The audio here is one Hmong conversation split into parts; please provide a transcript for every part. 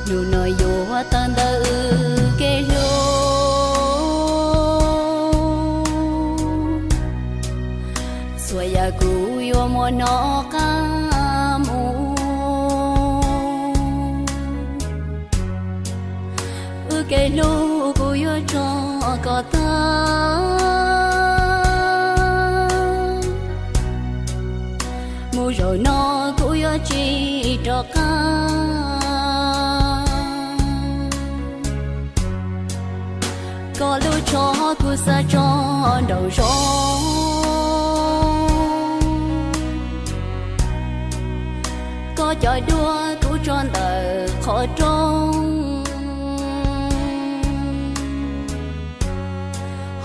Hnub no yuav tawm ntawm wb kev hlub, txhua yam kuv yuav muab nov qab mus. Wb kev hlub kuv yuav tso koj tag. Mus zaum no kuv yuav tsis rov qab. Koj lub tsho kuv xa tso nraum zoov, koj cov duab kuv tso ntawm qhov rooj.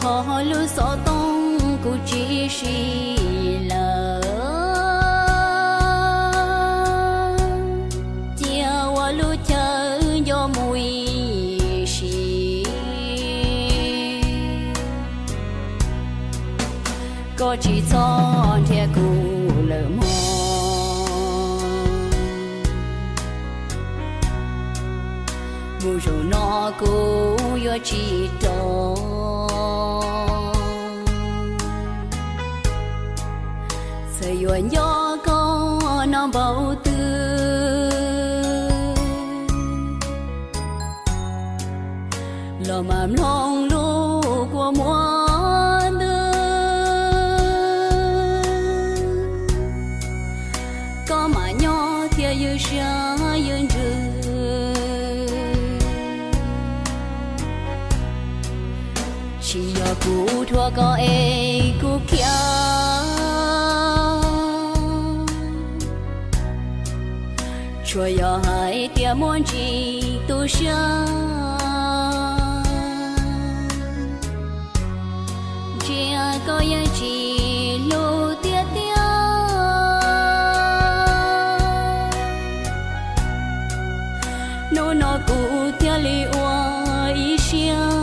Ho lub xov tooj kuv tsis siv lawm, cia ua lub chaw nco mus ib sim. Koj tsis txhob nrhiav kuv lawm mog. Mus zaum no kuv yuav tsis rov. Txawm yuav nco koj no npaum twg los mam mloog lub kua muag ntws. Koj mam nyob thiab ywj siab ywj ntsws. Tsis yog kuv thuam koj es kuv khiav, tsuas yog hais tias muaj ntsis tu siab. Ntsia koj yeej tsis hlub tiag tiag. Hnub no kuv thiaj li ua ib siab.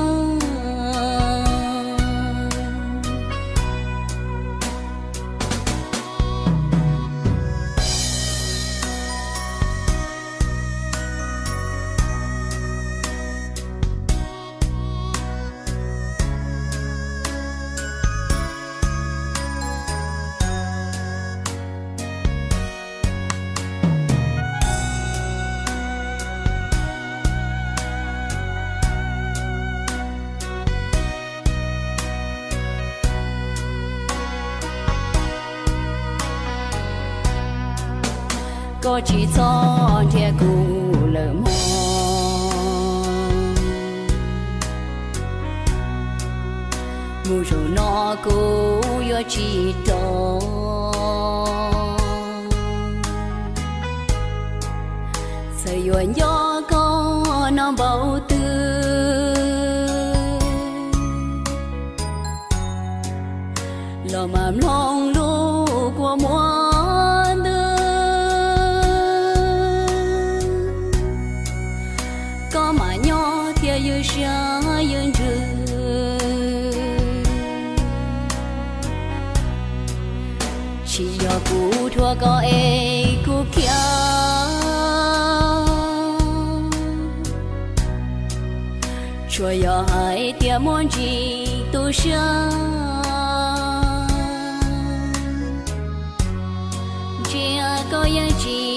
Koj tsis txhob nrhiav kuv lawm mog. Mus zaum no kuv yuav tsis rov. Txawm yuav nco koj no npaum twg los mam mloog lub kua muag ntws. Koj mam nyob thiab ywj siab ywj ntsws. Tsis yog kuv thuam koj es kuv khiav, tsuas yog hais tias muaj ntsis tu siab. Ntsia koj yeej tsis